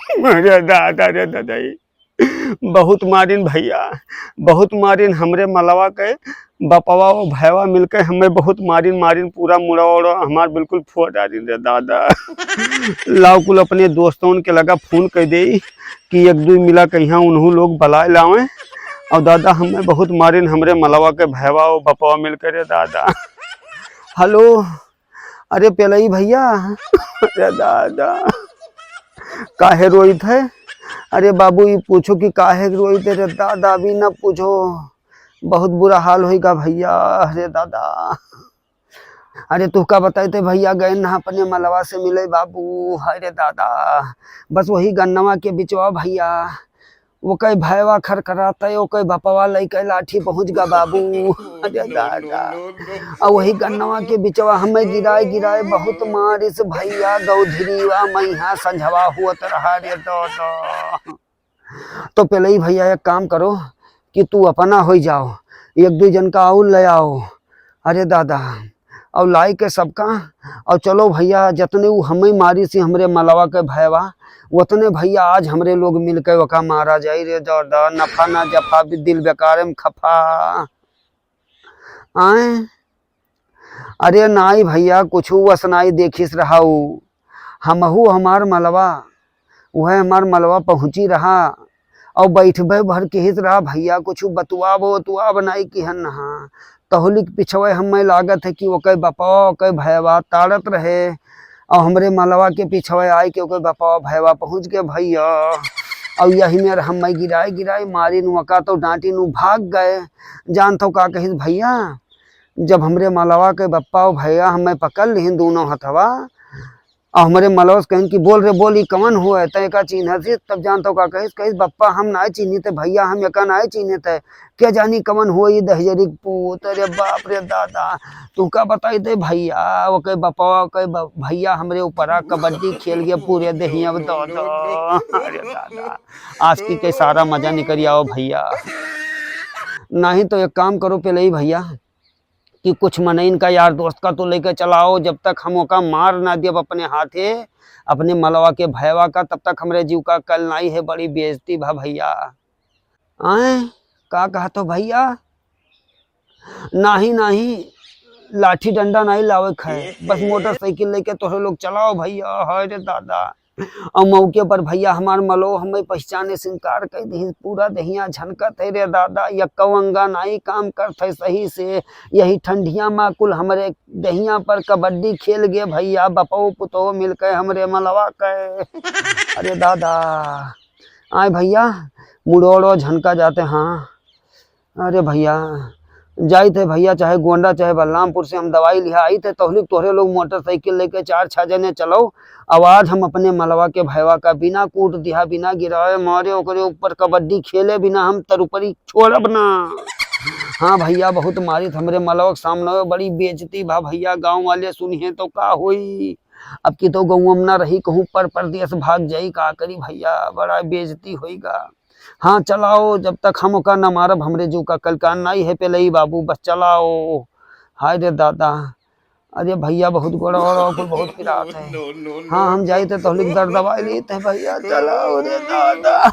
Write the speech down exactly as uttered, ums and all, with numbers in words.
अरे दादा, अरे दादा, ई बहुत मारिन भइया, बहुत मारिन हमरे मलवा के बपवा और भयवा मिलके हमें बहुत मारिन, मारिन पूरा मुड़ा उड़ा हमार बिल्कुल फोड़ डारिन रे दादा। लाओ कुल अपने दोस्तों के लगा फोन कर दे कि एक दुइ मिला कहिया उन्हू लोग बलाए लावें। और दादा हमें बहुत मारिन हमरे मलवा के भयवा और बपवा मिलके रे दादा। हेलो, अरे पेलई भइया, अरे दादा, काहे रोइत है? अरे बाबू, ई पूछो कि काहे रोइत है रे दादा, अभी न पूछो, बहुत बुरा हाल होइगा भइया। अरे दादा, अरे तुहका बताइत है भइया, गए ना अपने मलवा से मिले बाबू। हाय रे दादा, बस वही गन्नवा के बिचवा भइया, ओके भयवा खरखराते, ओके बपवा लइके लाठी पहुँच गा बाबू। अरे दादा, और वही गन्नवा के बिचवा हमें गिराए गिराए बहुत मारिस भइया, गौधरीवा मैहा संझवा होत रहा रे दादा। तो पेलई भइया एक काम करो कि तू अपना होइ जाओ, एक दुइ जन का और ले आओ। अरे दादा, और लाई के सबका, और चलो भइया, जतने उ हमें मारिस हमरे मलवा के भयवा, उतने भइया आज हमरे लोग मिलके ओका मारा जाई रे दादा। नफा ना जफा भी दिल बेकार में खफा। आए, अरे नाई भइया, कुछ वस नाई देखिस रहा उ। हमहू हमार मलवा, उहे हमार मलवा पहुँची रहा, और बैठबे भर किहिस रहा भइया, कुछ बतुआब वतुआब नाई किहन नहा। तहुलिक पिछवे हमें लागत है कि ओके बपवा, ओके भयवा ताड़त रहे, और हमरे मलवा के पिछवे आए के ओके बपवा भयवा पहुँच गए भइया। और यही में हमें गिराए गिराए मारिन, ओका तो डांटिन, उ भाग गए। जानत हो का कहिस भइया, जब हमरे मलवा के बप्पा और भइया हमें पकड़ लिहिन दोनों हथवा, और हमरे मलवा से कहिन कि बोल रे बोल, ई कवन हुआ है, तय का चिन्हत ही? तब जानत हो का कहिस, कहिस बप्पा हम नाय चिन्हित है भइया, हम एका नाय चिन्हित है, क्या जानी कवन हुआ ई दहिजरी के पूत। अरे बाप रे दादा, तू का बताइत है भइया, ओके बप्पा, ओके ब-, भइया हमरे ऊपरा कबड्डी खेल गया पूरे देहिया में दादा। अरे दादा, आज की के सारा मजा निकल आओ भइया। नहीं तो एक काम करो पेलई भइया, कि कुछ मनइन का यार दोस्त का तो लेके चलाओ, जब तक हम ओका मार ना दियब अपने हाथे, अपने मलवा के भयवा का, तब तक हमरे जीव का कल नाई है, बड़ी बेइज्जती भा भइया। आए, का कहत हो भइया? नाही, नाही, लाठी डंडा नाही लावे खाए, बस मोटरसाइकिल लेके तोहरे लोग चलाओ भइया। हाय रे दादा, और मौके पर भइया हमार मलवा हमें पहचाने से इनकार कर दिहिस, पूरा देहिया झनकत है रे दादा, यक्को अंगा नाई काम करत है सही से। यही ठंडिया में कुल हमरे देहिया पर कबड्डी खेल गए भइया, बपो पुतो मिलके हमरे मलवा के। अरे दादा, आए भइया, मुड़ोड़ो झनका जाते हाँ। अरे भइया, जाइत है भइया, चाहे गोंडा चाहे बलरामपुर से हम दवाई लिहा आइत है, तोहलिक तोहरे लोग मोटरसाइकिल लेके चार छह जने चलो। अब आज हम अपने मलवा के भयवा का बिना कूट दिहा, बिना गिराए मारे, ओकरे ऊपर कबड्डी खेले बिना हम तरुपरी छोड़ब ना। हाँ भइया, बहुत मारित हमरे मलवा के सामने, बड़ी बेइज्जती भा भइया, गाँव वाले सुनिहे तो का होई? अब की तो गौवा में ना रही, कहूँ पर परदेस भाग जाई, का करी भइया, बड़ा बेइज्जती होइगा। हाँ, चलाओ, जब तक हम ओका ना मारब, हमरे जीव का कल का नाई है पेलई बाबू, बस चलाओ। हाय रे दादा, अरे भइया, बहुत गोड़ा ओड़ा कुल बहुत पिरात है। हाँ, हम जाइत है तोहलिक दर्द दवाई लेइत है भइया, चलाओ रे दादा।